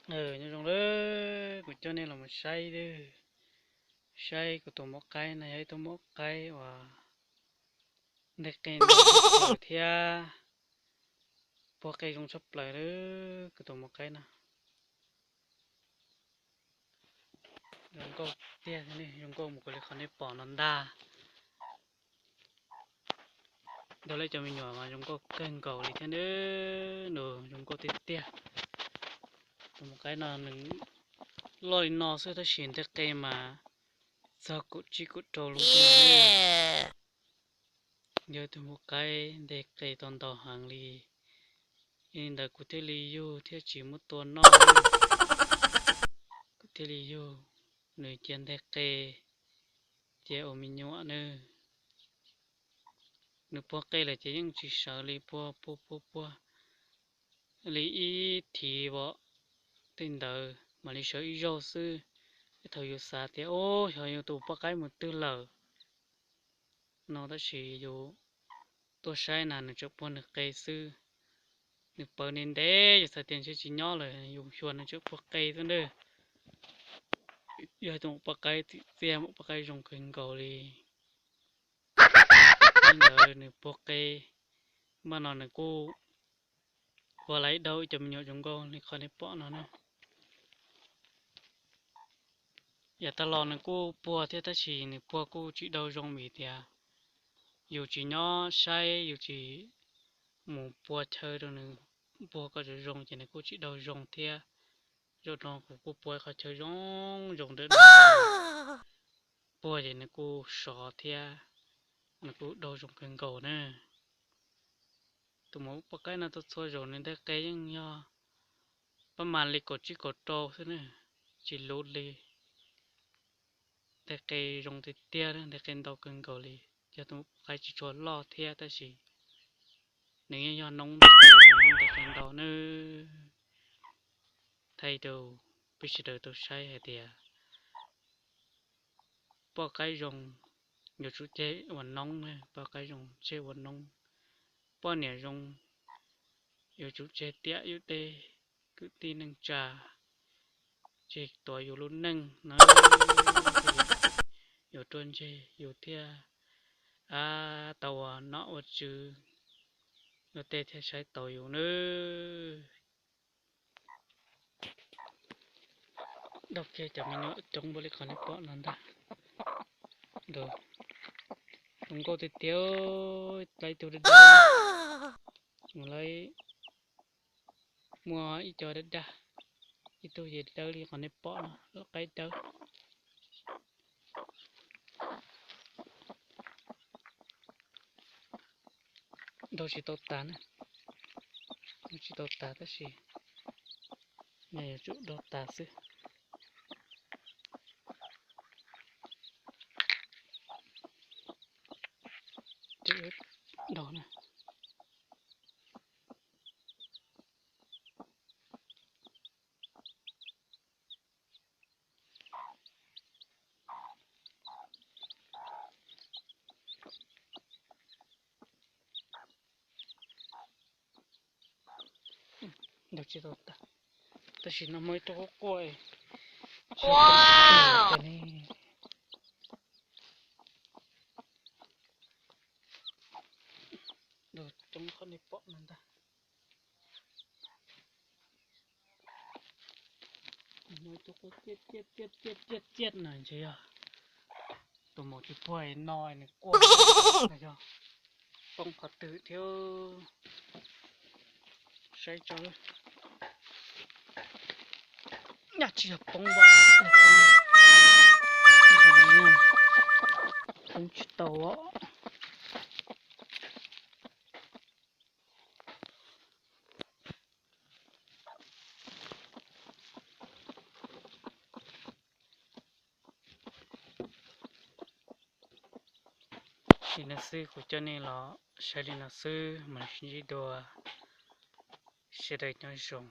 Nyob zoo lawm, kuv coj nej los mus saib, saib kuv tus maum qaib no yog ib tug maum qaib uas nteg qe ntau kawg thiab puag qe zoo tshaj plaws lawm kuv tus maum qaib no. Zoo nkauj tiag, zoo nkauj mus kuv li qhov nej pom no ntag. Ntawm lawv cov me nyuam mas zoo nkauj kawg nkaus li thiab, nws zoo nkauj tiag tiag. Tus maum qaib no nws loj li no xwb tab sis nteg qe mas txog kaum tsib kaum rau lub. Yog tus maum qaib nteg qe tau ntau heev li, li ntawd kuv thiaj li yug thiab tsis muab tua noj. Kuv thiaj li yug, nws cia nteg qe, cia ua me nyuam nawb. Nws puag qe lawm ces yeej tsis sawv li, puag puag puag puag li ib thiv vom tej ntawd mam li sawv ib zaug xwb. Thaum yus xav tias, ub, xyov yus tus poj qaib mus twg lawm no, tab sis yus tuaj saib na nws tseem puag nws qe xwb. Nws pawv ntev ntev, yus xav tias ntshe tsis nyob lawm, yus xyuas nws tseem puag qe xwb ntag. Yog tus maum poj qaib txim txiaj, maum poj qaib zoo kawg nkaus li. Ntawd nws puag qe, npaj no nws kuj ua laiv dau ib cov me nyuam zoo nkauj li qhov nej pom no na. Yav tag los nws kuj puag thiab tab sis nws puag kuj tsis dau zoo vim tias yus tsis nyob saib, yus tsis mus pua chaw rau nws puag kom zoo zoo ces nws kuj tsis dau zoo thiab. Zaum no kuv kuj pua qhov chaw zoo zoo rau nws puag ces nws kuj sov thiab, nws kuj dau zoo kawg nkaus na. Tus maum poj qaib no tau txhua zaus nws nteg qe yeej yog pab mas li kaum tsib kaum rau xwb na, tsis luv li. Nteg qe zoo tiag tiag, nteg qe ntau kawg nkaus li. Yog tus maum poj qaib tsis tshua loj thiab tab sis nws yeej yog noob nteg qe ntau na. Thaij rau peb sawv daws tau saib hais tias poj qaib zoo yuav tsum tseg ua noob, poj qaib zoo tseg ua noob, poj niam zoo yuav tsum tseg tiam yus tej kwv tij neej tsa, tseg tuav yus lub neej na, yuav ruaj ntseg yus thiaj tau ua nom ua tswv, luag tej thiaj saib taus yus nawb. Dau kiag cov me nyuam coob npaum li qhov nej pom no ntag. Zoo nkauj tiag tiag, lawv ib tug dawb dawb, lawv muaj ib co dawb dawb, ib tug ces dawb li qhov nej pom no, lub qaib dawb. Dau tsis tau tas na, dau tsis tau tas tab sis nws yuav tsum dau tas xwb. Dau na. Dau tsis tau tas, tab sis no muaj ib tug quaj quaj. Dau coob qhov nej pom no ntag. Muaj ib tug quaj ciaj ciaj ciaj ciaj ciaj no ntshe yog tus maum tsis puag no nws quaj, yog poob qhov twg thiab. Saib tso, nyaj tsis yog poob, poob tsis tau. Li no xwb, kuv coj nej los saib li no xwb mas sib ntsib dua, sawv daws nyob zoo.